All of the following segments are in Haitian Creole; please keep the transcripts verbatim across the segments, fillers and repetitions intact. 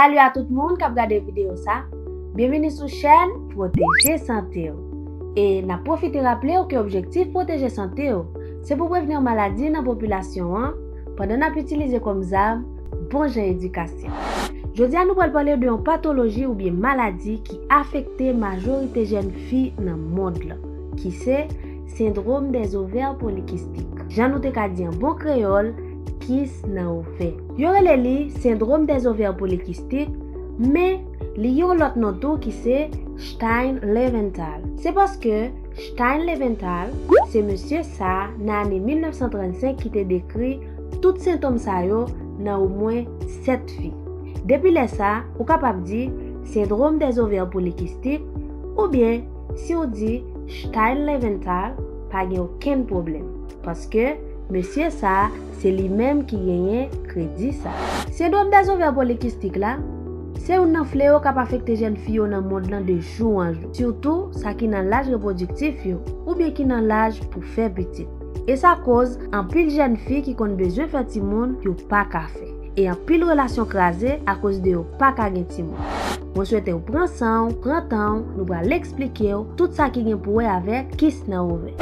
Salut a tout moun k ap gade videyo sa. Byenvini sou chèn Pwoteje Sante w. E n ap pwofite raple w ke objektif Pwoteje Sante w se pou prevni maladi nan popilasyon an pandan n ap itilize kòm zam bon jan edikasyon. Jodi a nou pral pale de yon patoloji oubyen maladi ki afekte majorite jèn fi nan mond lan, ki se sendwòm dè zovè polikistik. Jan nou te ka di an bon kreyòl, kis nan ovè. Yo rele li sendwòm dè zovè polikistik, men li gen yon lòt non tou ki se Stein-Leventhal. Se paske Stein-Leventhal se mesye sa a nan ane mil nèf san trannsenk ki te dekri tout sentòm sa yo nan omwen sèt fi. Depi lè sa a, ou kapab di sendwòm dè zovè polikistik, oubyen si w di Stein-Leventhal, pa gen okenn pwoblèm. Paske mesye sa a, se li menm ki genyen kredi sa a. Sendwòm dè zovè polikistik la, se youn nan fleyo k ap afekte jèn fi yo nan mond lan de jou an jou, sitou sa ki nan laj repwodiktif yo, oubyen ki nan laj pou fè pitit. E sa koz anpil jèn fi ki konn bezwen fè timoun, yo pa ka fè. E anpil relasyon kraze akoz de yo pa ka gen timoun. Mwen swete w pran san w, pran tan w, nou pral eksplike w tout sa ki gen pou wè avèk kis nan ovè.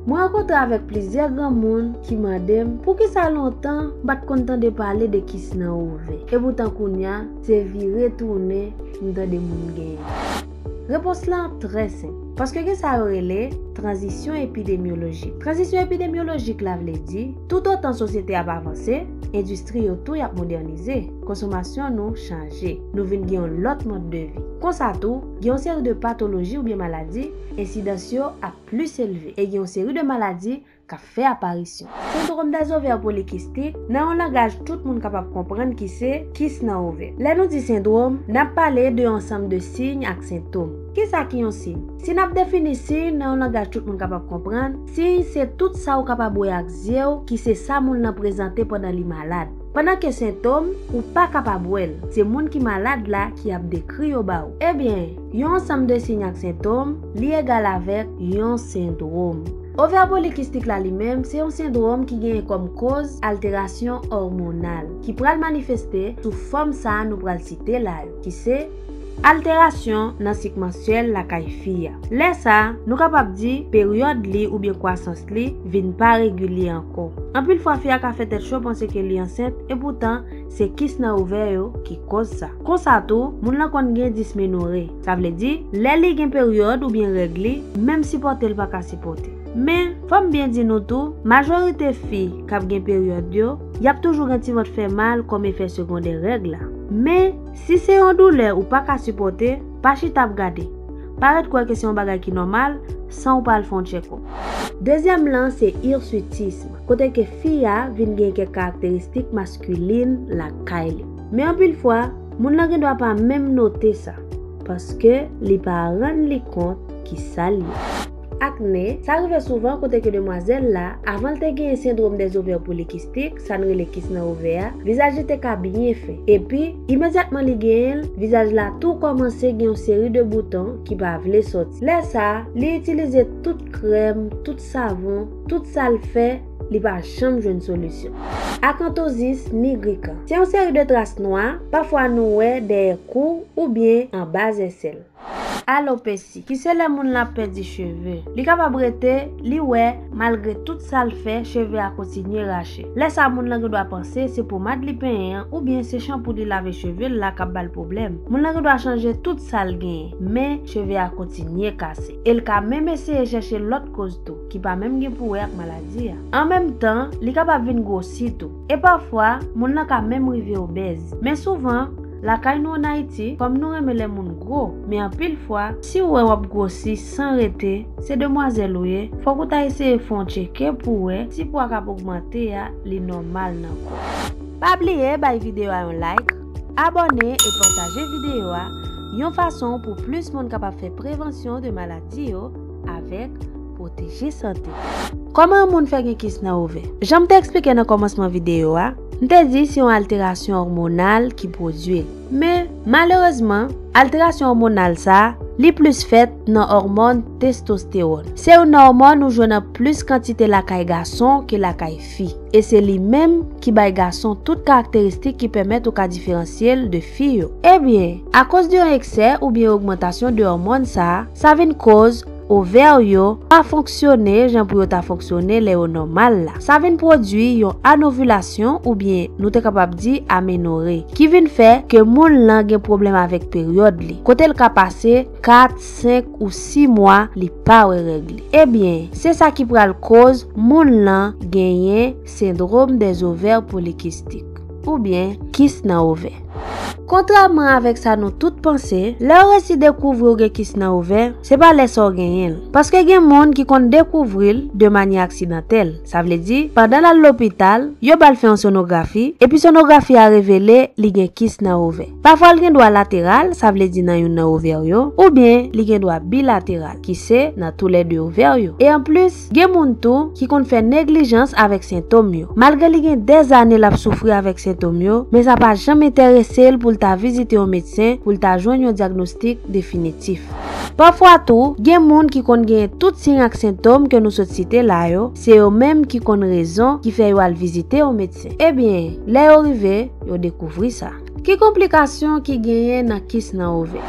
Mwen rankontre avèk plizyè granmoun ki mande m poukisa lontan m pa t konn tande pale de kis nan ovè. Epoutan kounye a, se vire tounen m tande moun genyen. Repons lan trè senp. Paske gen sa yo rele tranzisyon epidemyolojik. Tranzisyon epidemyolojik la vle di, toutotan sosyete ap avanse, endistri yo tou y ap modènize, konsomasyon nou chanje, nou vin gen yon lòt mòd de vi. Konsa tou, gen yon seri de patoloji oubyen maladi, ensidans yo ap plis elve, e gen yon seri de maladi k ap fè aparisyon. Sendwòm dè zovè polikistik, nan yon langaj tout moun kapab konprann ki se kis nan ovè. Lè nou di sendwòm, n ap pale de yon ansanm de siy ak sentòm. Kisa ki yon siy? Si n ap defini siy nan yon langaj tout moun kapab konprann, siy se tout sa ou kapab wè ak zye w ki se sa moun nan prezante pandan li malad. Pandan ke sentòm, ou pa kapab wè l. Se moun ki malad la ki ap dekri yo ba ou. Ebyen, yon ansanm de siy ak sentòm, li egal avèk yon sendwòm. Ovè polikistik la li menm, se yon sendwòm ki genyen kòm koz alterasyon òmonal, ki pral manifeste sou fòm sa a nou pral site la yo, ki se alterasyon nan sik mansyèl lakay fi a. Lè sa a, nou kapab di peryòd li oubyen kwasans li vin pa regilye ankò. Anpil fwa fi a ka fè tèt cho panse ke li ansent, epoutan se kis nan ovè yo ki koz sa. Konsa tou, moun lan konn gen dismenore. Sa vle di, lè li gen peryòd oubyen règ li, menm sipòte l pa ka sipòte. Men, fò m byen di nou tou, majorite fi k ap gen peryòd yo, y ap toujou gen ti vant fè mal kòm efè segondè règ la. Men, si se yon doulè ou pa ka sipòte, pa chita ap gade. Pa ret kwè ke se yon bagay ki nòmal san w pa al fè yon tchèkòp. Dezyèm lan se hirsutism, kote ke fi a vin gen kèk karakteristik maskilin lakay li. Men anpil fwa, moun lan gendwa pa menm note sa, paske li pa rann li kont ki sa l ye. Akne, sa rive souvan kote ke demwazèl la, avan l te genyen sendwòm dè zovè polikistik, sa n rele kis nan ovè a, vizaj li te ka byen fen. Epi, imedyatman li genyen l, vizaj la tou kòmanse gen yon seri de bouton ki pa vle sòti. Lè sa a, li itilize tout krèm, tout savon, tout sa l fè, li pa janm jwenn solisyon. Akantozis nigrikan. Se yon seri de tras nwa, pafwa nou wè dèyè kou oubyen anba zèsèl. Alopesi, ki se lè moun lan ap pèdi cheve. Li kapab rete, li wè, malgre tout sa l fè, cheve a kontinye rache. Lè sa a, moun lan gendwa panse se pomad li penyen an oubyen se chanpou li lave cheve l la k ap ba l pwoblèm. Moun lan gendwa chanje tout sa l genyen, men cheve a kontinye kase. E l ka menm eseye chèche lòt koz tou, ki pa menm gen pou wè ak maladi a. An menm tan, li kapab vin gwosi tou. E pafwa, moun lan ka menm rive obèz. Men souvan, lakay nou ann Ayiti, kòm nou renmen lè moun gwo, men anpil fwa, si w wè w ap gwosi san rete, se demwazèl ou ye, fòk ou ta eseye fè yon tcheke pou w wè si pwa k ap ogmante a, li nòmal nan kò w. Pa bliye bay videyo a yon like, abòne e pataje videyo a, yon fason pou plis moun kapab fè prevansyon de maladi yo avèk Pwoteje Sante. Kòman yon moun fè gen kis nan ovè? Jan m te eksplike nan kòmansman videyo a, m te di se yon alterasyon òmonal ki pwodui l. Men, malerezman, alterasyon òmonal sa a Li plis fèt nan òmòn testostewòn. Se youn nan òmòn ou jwenn an plis kantite lakay gason ke lakay fi. E se li menm ki bay gason tout karakteristik ki pèmèt ou ka diferansye l de fi yo. Ebyen, akoz de yon eksè oubyen ogmantasyon de òmòn sa a, sa vin koz ovè yo pa fonksyone jan pou yo ta fonksyone lè yo nòmal la. Sa vin pwodui yon anovilasyon oubyen nou te kapab di amenore, ki vin fè ke moun lan gen pwoblèm avèk peryòd li, kote l ka pase kat, senk ou sis mwa li pa wè règ li. Ebyen, se sa ki pral koz moun lan genyen sendwòm dèzovè polikistik oubyen kis nan ovè. Kontrèman avèk sa nou tout panse, lè yo resi dekouvri w gen kis nan ovè, se pa lè sa w genyen l. Paske gen moun ki konn dekouvri l de manyè aksidantèl. Sa vle di, pandan l al lopital, yo ba l fè yon sonografi, epi sonografi a revele li gen kis nan ovè. Pafwa l gen dwa lateral, sa vle di nan youn nan ovè yo, oubyen li gen dwa bilateral, ki se nan toulède ovè yo. E anplis, gen moun tou ki konn fè neglijans avèk sentòm yo. Malgre li gen dèzane l ap soufri avèk sentòm yo, men sa pa janm enterese l pou l ta vizite yon medsen pou l ta jwenn yon dyagnostik definitif. Pafwa tou, gen moun ki konn genyen tout siy ak sentòm ke nou sot site la yo, se yo menm ki konn rezon ki fè yo al vizite yon medsen. Ebyen, lè yo rive, yo dekouvri sa. Ki konplikasyon ki genyen nan kis nan ovè?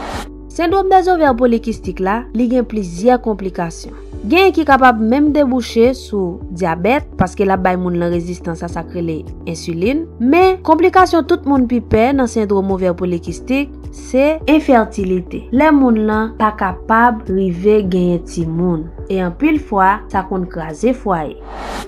Sendwòm dèzovè polikistik la, li gen plizyè konplikasyon. Genyen ki kapab menm debouche sou dyabèt, paske l ap bay moun lan rezistans a sa k rele ensilin. Men, konplikasyon tout moun pi pè nan sendwòm ovè polikistik, se enfètilite. Lè moun lan pa kapab rive genyen timoun. E anpil fwa, sa konn kraze fwaye.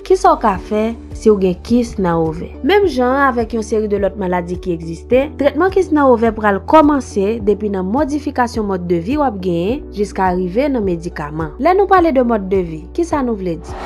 Kisa w ka fè si w gen kis nan ovè? Menm jan an avèk yon seri de lòt maladi ki egziste, tretman kis nan ovè pral kòmanse depi nan modifikasyon mòd de vi w ap genyen jiska rive nan medikaman. Lè nou pale de mòd de vi, kisa nou vle di?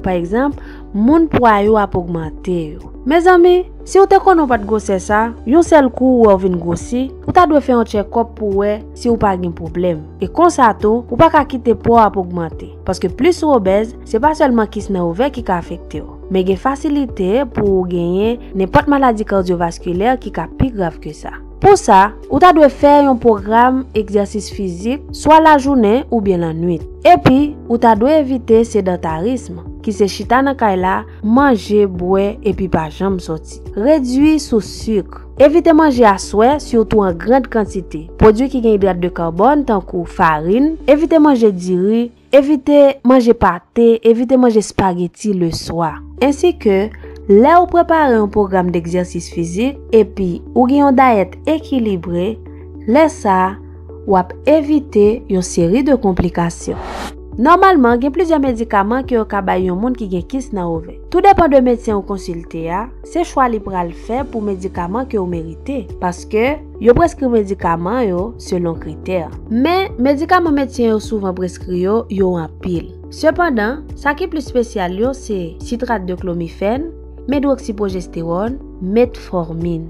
Pa egzanp, moun pwa yo ap ogmante yo. Mezanmi, si w te konnen w pa t gwosè sa, yon sèl kou ou wè w vin gwosi, ou ta dwe fè yon tchèkòp pou w wè si w pa gen pwoblèm. E konsa tou, ou pa ka kite pwa w ap ogmante. Paske plis ou obèz, se pa sèlman kis nan ovè ki ka afekte w, men gen fasilite pou w genyen nenpòt maladi kadyovaskilè ki ka pi grav ke sa. Pou sa, ou ta dwe fè yon pwogram egzèsis fizik, swa lajounen oubyen lannwit. Epi, ou ta dwe evite sedantarism, ki se chita nan kay la, manje, bwè, epi pa janm soti. Redui sou sik. Evite manje aswè, sitou an grand kantite. Pwodui ki gen idrat de kabòn, tankou farin. Evite manje diri. Evite manje pate, evite manje espageti leswa. Ensi ke, lè ou prepare yon pwogram degzèsis fizik epi ou gen yon dayèt ekilibre, lè sa a, w ap evite yon seri de konplikasyon. Nòmalman, gen plizyè medikaman ke yo ka bay yon moun ki gen kis nan ovè. Tou depan de medsen ou konsilte a, se chwa li pral fè pou medikaman ke w merite, paske yo preskri medikaman yo selon kritè. Men, medikaman medsen yo souvan preskri yo, yo anpil. Sepandan, sa ki plis espesyal yo se sitrat de klomifèn, medwoksipwojestewòn, metfòmin.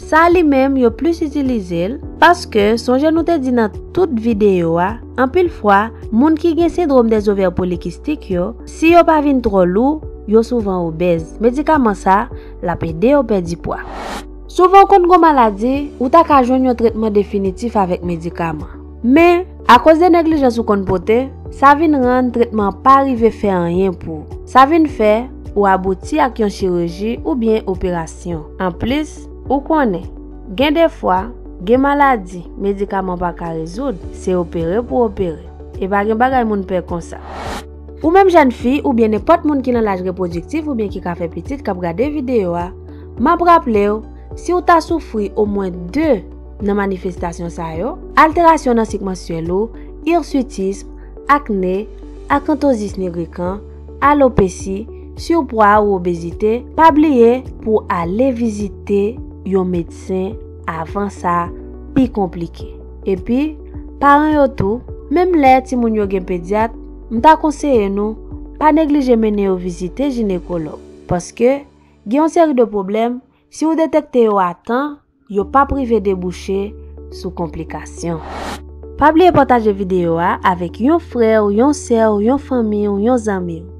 Sa li menm, yo plis itilize l, paske, sonje nou te di nan tout videyo a, anpil fwa, moun ki gen sendwòm dèzovè polikistik yo, si yo pa vin twò lou, yo souvan obèz. Medikaman sa, l ap ede yo pèdi pwa. Souvan w konn gon maladi, ou ta ka jwenn yon tretman definitif avèk medikaman. Men, akoz de neglijans ou konn pote, sa vin rann tretman an pa rive fè anyen pou ou. Sa vin fè ou abouti ak yon chiriji oubyen operasyon. Anplis, ou konnen, gen de fwa, gen maladi, medikaman pa ka rezoud, se opere pou opere. E pa gen bagay moun pè konsa. Ou menm jèn fi oubyen nenpòt moun ki nan laj repwodiktif oubyen ki ka fè pitit k ap gade videyo a, m ap raple w, si w ta soufri omwen de nan manifestasyon sa yo, alterasyon nan sik mansyèl ou, irsitism, akne, akantozis nigrikan, alopesi, sipwa ou obezite, pa bliye pou w ale vizite yon medsen avan sa pi konplike. Epi, paran yo tou, menm lè timoun yo gen pedyat, m ta konseye nou pa neglije mennen yo vizite jinekològ, paske gen yon seri de pwoblèm, si w detekte yo a tan, yo p ap rive debouche sou konplikasyon. Pa bliye pataje videyo a avèk yon frè w, yon sè w, yon fanmi w, yon zanmi w.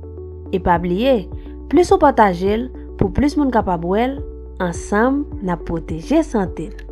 E pa bliye, plis ou pataje l, pou plis moun kapab wè l, Ansanm, n ap pwoteje sante n.